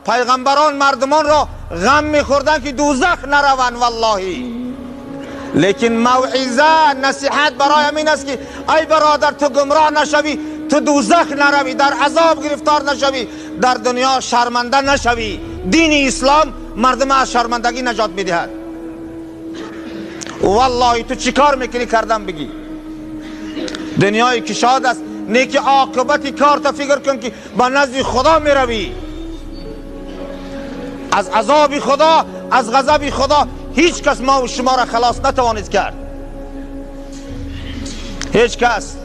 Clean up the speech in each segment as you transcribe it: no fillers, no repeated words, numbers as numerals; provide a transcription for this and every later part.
پیغمبران مردمان را غم میخوردن که دوزخ نروند واللهی. لیکن موعظه نصیحت برای همین است که ای برادر تو گمراه نشوی، تو دوزخ نروی، در عذاب گرفتار نشوی، در دنیا شرمنده نشوی. دین اسلام مردم از شرمندگی نجات میدهد. والله تو چیکار میکنی کردم بگی؟ دنیای کشاد است، نیکی عاقبت کار تا فکر کن که با نزد خدا میروی. از عذاب خدا، از غضب خدا هیچ کس ما و شما را خلاص نتوانید کرد. هیچ کس.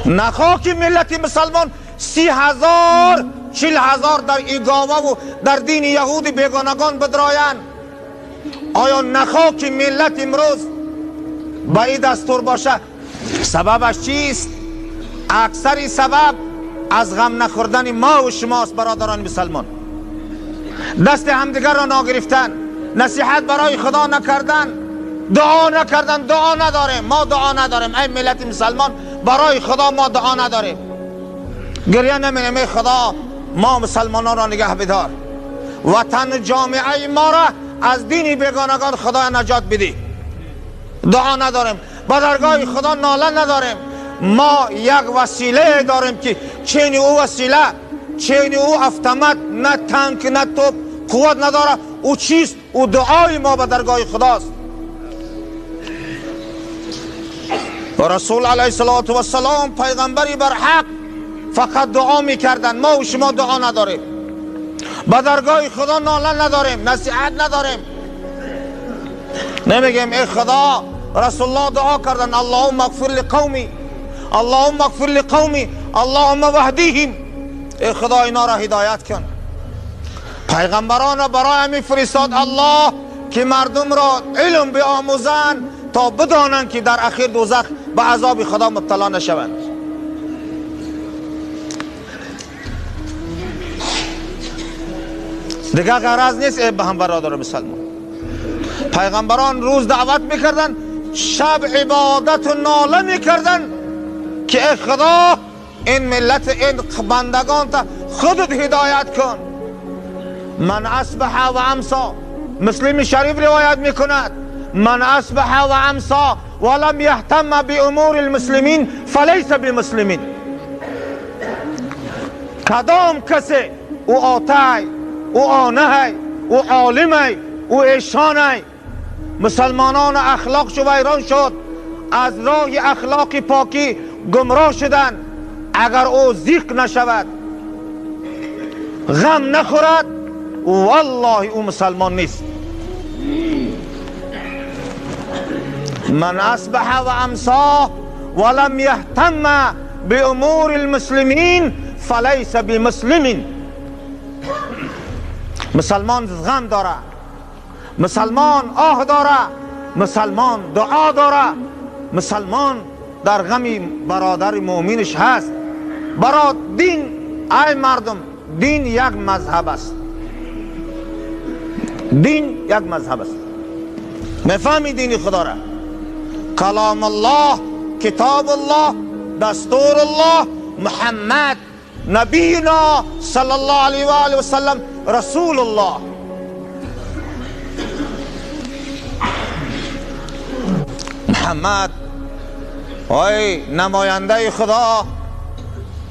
نخواه که ملت مسلمان 30,000 40,000 در ایگاوه و در دین یهود بیگانگان بدرایند. آیا نخواه که ملت امروز با این دستور باشه؟ سببش چیست؟ اکثر سبب از غم نخوردن ما و شماست برادران مسلمان. دست همدیگر را ناگرفتن، نصیحت برای خدا نکردن، دعا نکردن. دعا نداریم، ما دعا نداریم. ای ملت مسلمان برای خدا ما دعا نداریم، گریه نمینیم. ای خدا ما مسلمانان را نگه بدار، وطن جامعه ما را از دین بیگانگان خدا نجات بدی. دعا نداریم، با درگاه خدا ناله نداریم. ما یک وسیله داریم که چین او وسیله، چین او افتمت، نه تانک نه توپ قوت نداره. او چیست؟ او دعای ما به درگاه خداست. رسول علیه الصلاة والسلام پیغمبری بر حق فقط دعا میکردن. ما و شما دعا نداریم، به درگاه خدا ناله نداریم، نصیحت نداریم. نمیگیم ای خدا رسول الله دعا کردن، اللهم اغفر لقومی، اللهم اغفر لقومی، اللهم واهدیهم. ای خدا اینا را هدایت کن. پیغمبران را برای می فرستاد الله که مردم را علم بیاموزند تا بدانند که در اخیر دوزخ به عذاب خدا مبتلا نشوند. دیگه غرض نیست ای به هم برادر مسلمان. پیغمبران روز دعوت میکردن، شب عبادت و ناله میکردن که ای خدا این ملت، این بندگان تا خودت هدایت کن. من اصبح و امسا، مسلم شریف روایت میکند، من اصبح و امسا ولم یهتم بامور المسلمین فلیس بمسلمین. کدام کسی او آتای، او آنه، او عالمه، او ایشانه، مسلمانان اخلاق شو ویران شد، از راه اخلاق پاکی گمراه شدن. اگر او زیق نشود، غم نخورد، والله او مسلمان نیست. من اصبح و امسا ولم یهتم بامور المسلمین فلیس بمسلمین. مسلمان غم داره، مسلمان آه داره، مسلمان دعا داره، مسلمان در غم برادر مؤمنش هست. برای دین، ای مردم، دین یک مذهب است. دین یک مذهب است. میفهمی دین خدا را؟ کلام الله، کتاب الله، دستور الله، محمد نبینا صلی الله علیه و آله و سلم رسول الله. محمد ای نماینده خدا،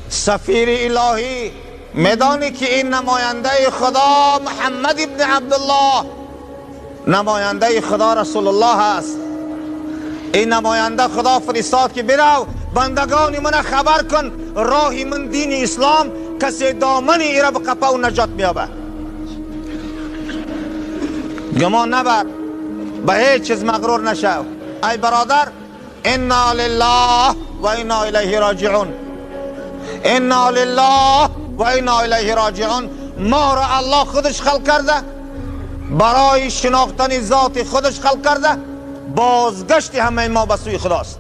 سفیر الهی، میدانی که این نماینده خدا محمد ابن عبدالله نماینده خدا رسول الله است. این نماینده خدا فرستاد که برو بندگان من خبر کن راه من دین اسلام، کسی دامن ای را بقپه و نجات میابه. گمان نبر، به هیچ چیز مغرور نشو ای برادر. انا لله و انا الیه راجعون، انا لله و انا الیه راجعون. ما را الله خودش خلق کرده، برای شناختن ذات خودش خلق کرده، بازگشت همه ما به سوی خداست.